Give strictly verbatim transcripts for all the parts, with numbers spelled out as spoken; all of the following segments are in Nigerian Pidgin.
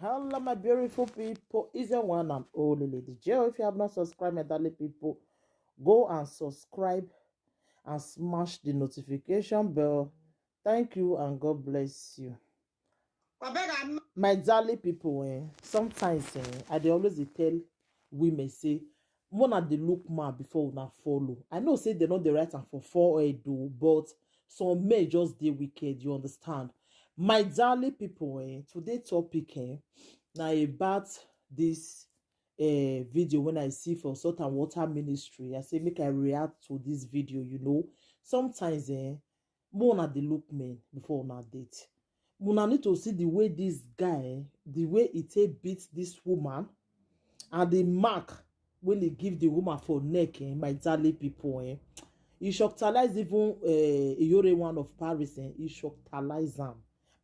Hello, my beautiful people. It's your one and only Lady J. If you have not subscribed, my darling people, go and subscribe and smash the notification bell. Thank you and God bless you. My darling people, eh, sometimes eh, I dey always dey tell women say, "Mona dey look man before una follow." I know say they no dey write am for forehead though, but some men just dey wicked, you understand? My darling people, eh, today topic eh, na about this eh, video when I see for Salt and Water Ministry. I say make I react to this video, you know. Sometimes eh, more una dey look men before una date. Una need to see the way this guy, the way he take beat this woman, and the mark when he give the woman for neck, eh, my darling people, eh. He shockalize even eh, Iyore one of Paris, eh, he shockalize am,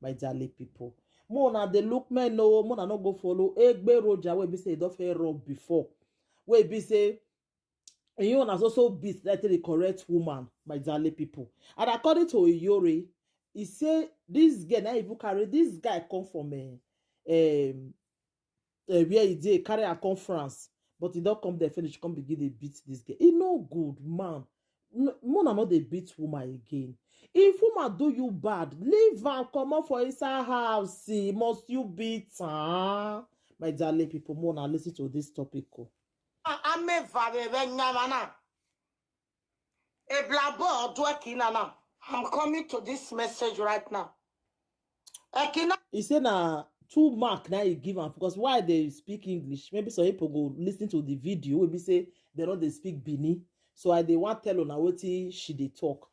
my darling people. More una dey look men o, more una no go follow Egbe Roger wey be say he don fit rub before. Wey be say you na so so beat that the correct woman, my darling people. And according to Iyore, he say this girl na even carry this guy come from eh, um, eh, where he dey carry her come France, but he don come there finish, come begin dey beat this girl. E no good, man. N- Mona no dey beat woman again. If woman do you bad, leave am comot for inside house. See, must you beat am? My darling people, Mona, listen to this topic. Oh. Amevave nyamana. Eblabo odwekina na. I'm coming to this message right now. Ekina. He say na two mark now he give am, because why they speak English? Maybe some people go listen to the video. Maybe say they don't they speak Bini. So I they want tell una wetin she dey talk.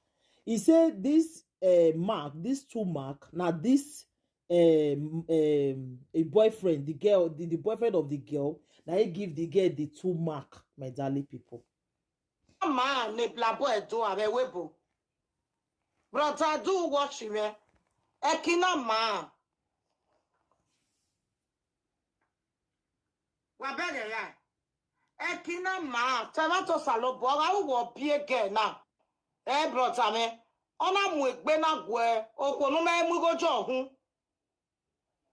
He say this uh, mark, this two mark, now this um, um, a boyfriend, the girl, the, the boyfriend of the girl, now he give the girl the two mark, my darling people. Man, ne blabo edo ave webo. Brother, do watch me. Ekina man. Wabere ya. Ekina man. Tamato salo boga uwo bie ge na. Eh, brother me. Ona mu egbe na gwe. Okwo no me mu go jo hu.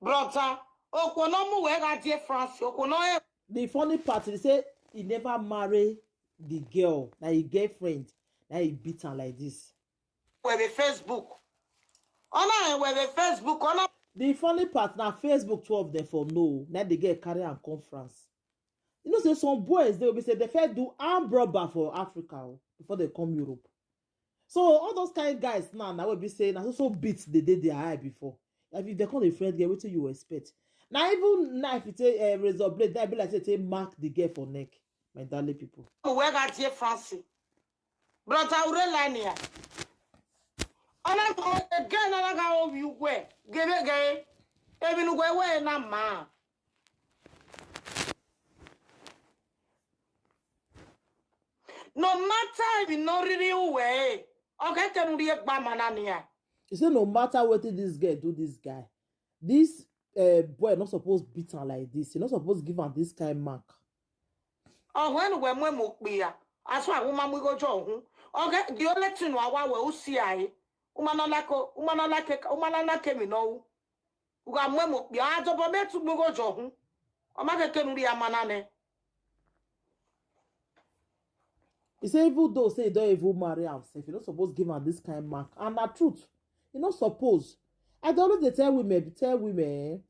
Brother, okwo no mu we ga die France. Okwo no e. The funny part is say he never marry the girl. Na his girlfriend. Na he beat her like this. We be Facebook. Ona e we be Facebook. Ona. The funny part na Facebook, two of them for no. Now they get carry and conference. You know say some boys they will be say they first do armed robber for Africa oh, before they come Europe. So all those kind guys now, now will be saying, "I also beat the day they are high before." Like if they call a friend girl, what do you expect? Now even knife, you take a razor blade, that be like say take mark the girl for neck, my darling people. Where got your fancy? Brother Aurelania. Ona ko again na ga o you where. Give it gay. Even where where na man. No matter if you no really way. Okay, can you get manania? He said no matter what this girl do this guy, this uh, boy not supposed beat her like this. He not supposed give her this kind mark. Oh, when we mwe mukbia, as wa uma mwigo jo hu. Okay, the only thing wa wa we usi ai. Uma no lako, uma no lake, uma no lake mi no. Uga mwe mukbia, ajo bo me tu mwigo jo hu. Oma ke kenu ri amanane. He say even though say he don't even marry himself, he not supposed give her this kind mark. And na truth, he not supposed. I don't know they tell women, tell women.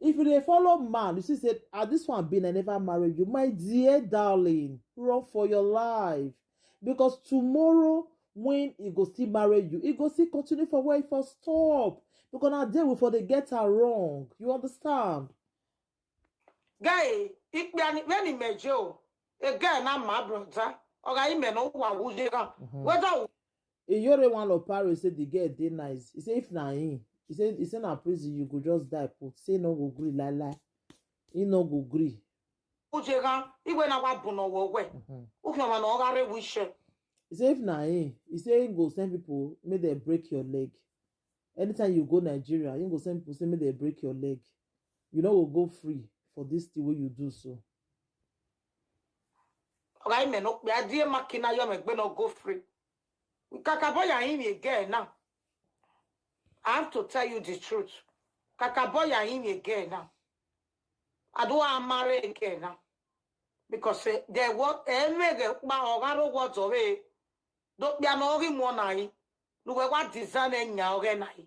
Eh? If you dey follow man, you see say ah this one been I never marry you, my dear darling, run for your life, because tomorrow when he go still marry you, he go still continue for where he for stop, because na there we for dey get her wrong. You understand? Guy, ikpe ani when he meje o, again na my brother. Oga ime no wa wuje kan. Whether Iyore one of Paris say the girl dey nice. He say if na him, he say he say na prison you go just die put. Say no go gree lie lie. He no go gree. Ujega, igwe na wa buno wo we. Ukioma no gare wishe. He say if na him, he say he go send people make they break your leg. Anytime you go Nigeria, he go send people say make they break your leg. You no go go free for this thing wey you do so. Oga ime no pe adie makina yo me gbe no go free. Kaka boy ya him again now. I have to tell you the truth. Kaka boy ya him again now. I don't want marry again now. Because eh, they what eh, make a ba ogaro what of it. Don't be an ori monai. No we what design and ya oganai.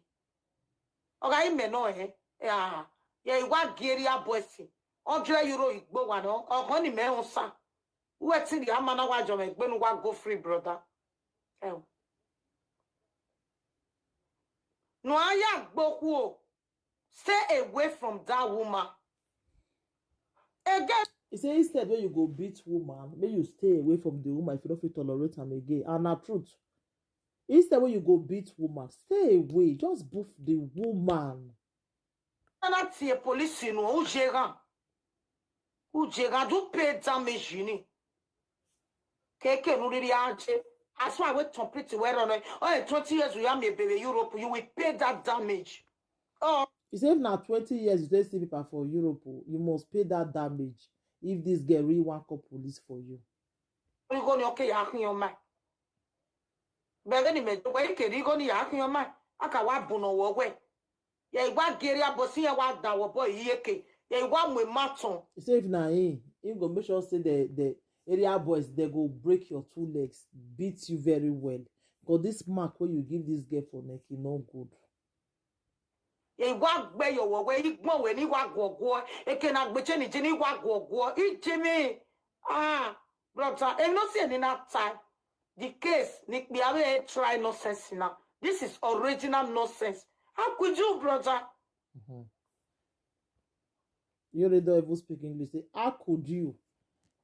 Oga ime no eh. Yeah. Yeah, what geria bossy. Hundred euro igbo one or honey me on sa. Wetin the amana wa jome gbenu wa go free, brother. Eh. No aya gboku o. Stay away from that woman. Again, He say instead when you go beat woman, may you stay away from the woman if you don't feel tolerate am again. And na truth. Instead when you go beat woman, stay away. Just boof the woman. Na tie police no ujega. Ujega do pay damage ni. Keke no really aje. As why we complete we run. Oh, twenty years we am a baby Europe, you will pay that damage. Oh, He say if na twenty years you take see people for Europe, oh, you must pay that damage if this girl really wan call police for you. You go ni okay ya kun your mind. Bẹ́ẹ̀ ni mẹ́jọ pé kèdí kò ní yà á kí ọmọ àkàwà bùnà wọ̀wẹ́. Yẹ ìwà gèrè àbọ̀sí yẹn wà dà wọ̀ bọ̀ yìí yékè. Yẹ ìwà mú ẹ̀ má tán. He say if na him, him go make sure say the the area boys they go break your two legs, beat you very well. Because this mark wey you give this girl for neck, e no good. Yẹ ìwà gbẹ yọ̀wọ̀ wẹ̀ igbọ̀n wẹ̀ ní wà gọ̀gọ̀. Èké na gbẹ̀chẹ̀ nìjẹ́ ní wà gọ̀gọ̀. Ìjẹ́ mi. Ah, brother, ẹ̀ no see any na tie. The case, Nick Biawe try nonsense now. This is original nonsense. How could you, brother? You really don't even speak English. Say, how could you?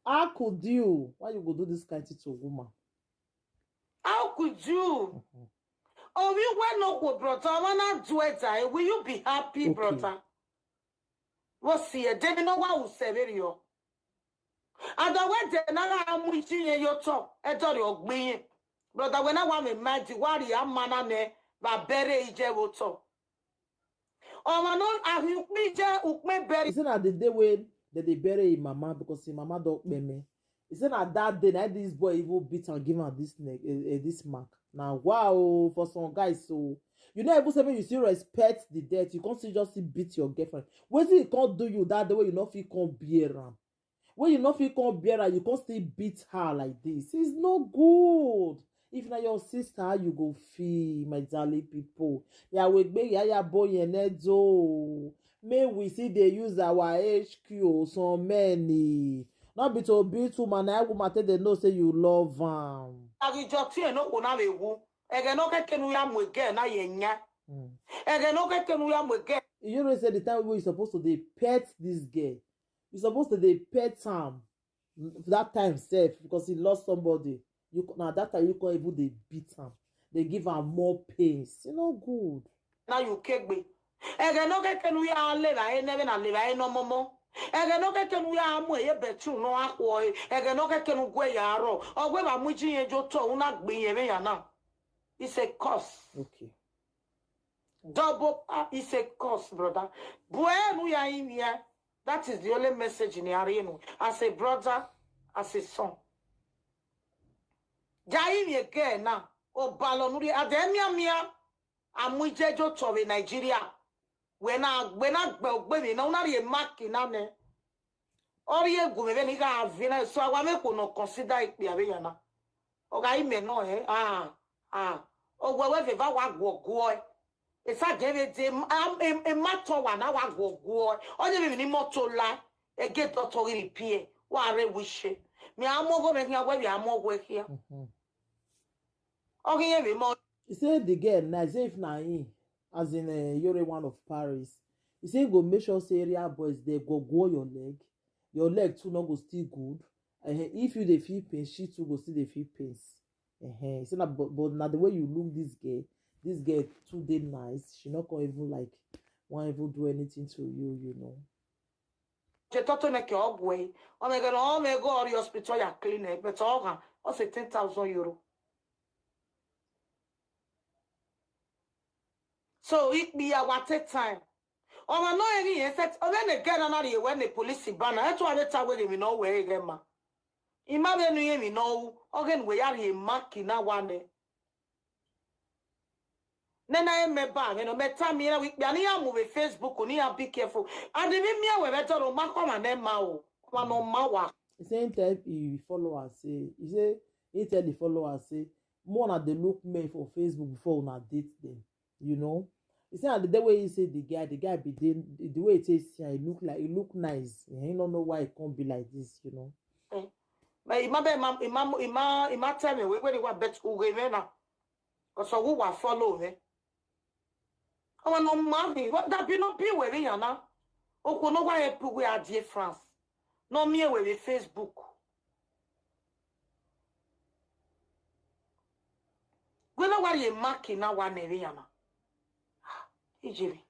How could you? Why you go do this kind thing to a woman? How could you? Oh, we were no good, brother. I wanna do it. Will you be happy, Okay. brother? What's here? Demi no wa useverio. And the way they na amuji ye yo to. Edori ogbiye. Brother, when I want me mad, worry a man and ne ba bere ije woto. Oh, I know I hope me je ukme He bere. say na the day when that they bury him mama because him mama don't pay me. He say na that day that this boy even beat and give her this neck, uh, uh, this mark. Now wow, for some guys, so you know even say when you still respect the death, you can't still just still beat your girlfriend. Wetin he can't do you that day when you not feel can't bear am. When you not feel can't bear am, you can't still beat her like this. It's no good. If na your sister, how you go feel, my darling people? Yeah, we be yaya boy and do. May we see they use our H Q or some many. Not be to beat woman, I woman tell they know say you love am. Agi joti e no kona we wu. Ege no ke kenu ya mu ege na ye nya. Mm. Ege no ke kenu ya mu ege. You know say the time we supposed to dey pet this girl. You supposed to dey pet am that time sef because he lost somebody. You co- na that time you can't even dey beat am. They give am more pains. You know good. Now you kegbe. Ege no ke kenu ya le ba e nebe na le ba e no momo. Ege no ke kenu ya mu e betu no akwo e. Ege no ke kenu gwe ya ro. Ogwe ba mu ji ye jo to una gbe ye me ya na. It's a curse. Okay. Double uh, it's a curse, brother. Buenu ya in here. That is the only message in the arena. As a brother, as a son. Jaim again now. O balonuri ademia mia. Amuijejo to Nigeria. When I when I gbe mi na una re mark na ne. Ori egwu me ni ga avina so awa me ko no consider ikpe abe yana. Oga ime no eh. Ah. Ah. Ogwe we veva wa gwo gwo. Esa geve de am e ma to wa na wa gwo gwo. Onye me ni moto la. Ege doctor iri pie. Wa re wishe. Mi amogo me hia we bi amogo hia. Mhm. Ogi ye mi mo. He said the girl nice if na him, as in uh, Yore one of Paris. He said go make sure say area boys they go go your leg. Your leg too no go still good. Uh, if you dey feel pain, she too go still dey feel pains. Uh-huh. He said na but, but na the way you look this girl, this girl too dey nice. She not gonna even like want even do anything to you, you know. Je toto ne ke ogwe. O me gano o me go ori hospital ya clinic but o ga o se ten thousand euro. So it be a what a time. O ma no eri e set o me ne gana na ri we ne police bana. E to a beta we mi no we ge ma. Ima be nu ye mi no o gen we ya ri ma ki na wa ne. Nena e me ba me no me ta mi na wi ya ni ya mu be Facebook ni ya be careful. And mi mi we better no ma come and ma o. Ma no ma wa. He say him tell him followers say, he say, he tell the followers say, more una dey look men for Facebook before una date them, you know. He say, and the way he say the guy, the guy be dey, the way he say see am, he look like, he look nice. He no know why he come be like this, you know. But ima be ima ima ima ima tell me we we wa bet u ge me na. Cause who wa follow me. Ama no ma mi wa da bi no bi we ri yana. O ko no wa e pu we a difference. No mi e we Facebook. Gwena wa ye maki na wa ne ri yana. Ijiri.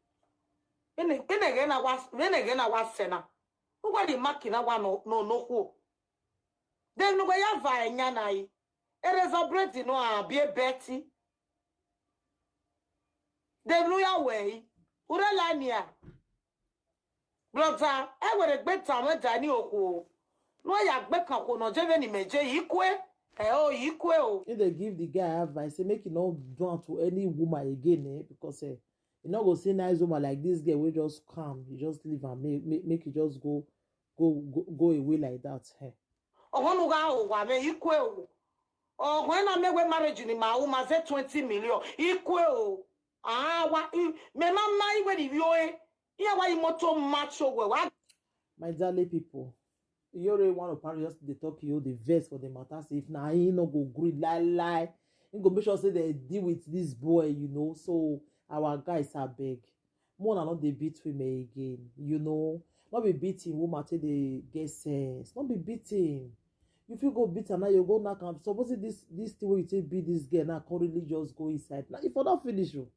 Ene ene ge na wa ene ge na wa sena. Wa ye maki na wa no no no ko. Dem no ya va enya na yi. Ere zo bread no a bi e beti. Dem no ya we. Ure la ni a. Brother, e were gbe ta we da ni oko. No ya gbe kan ko no je ve ni meje ikwe. E o ikwe o. If they give the guy advice, say make he no do am to any woman again, eh? Because eh, you no go see nice woman like this girl wey just come, you just leave am, make, make, make you just go, go, go, go away like that. Eh? Ohonu ga o wa me ikwe o. Ohun na me we marriage ni ma o ma ze twenty million. Ikwe o. Ah wa me ma ma iwe ni yo e. Iya wa imoto macho we wa. My darling people, Iyore one of Paris just dey talk you the verse for the matter. Say if na he no go gree lie lie, he go make sure say they deal with this boy, you know. So our guys are beg. More na not dey beat women again, you know. Not be beating woman till they get sense. Not be beating. You feel go beat am now, you go knock am. Suppose this this thing wey you take beat this girl now, come really just go inside. Now if I don't finish you,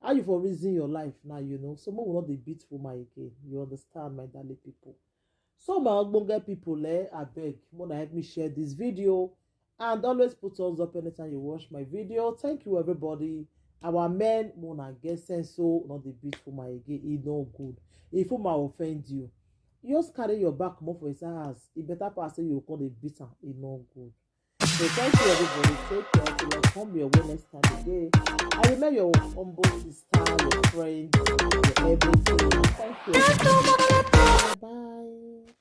how you for reason your life now, you know? So we will not dey beat woman again. You understand, my darling people. So my ogbonge people, eh, I beg, wanna help me share this video and always put thumbs up anytime you watch my video. Thank you, everybody. Our men, wanna get sense, so not the beat woman again. It no good. If woman offend you, you just carry your back more for his house. It better pass say you call the beat am. It no good. So thank you, everybody. Take care till I come your way next time again. I remain your humble sister, your friend, your everything. Thank you. Bye.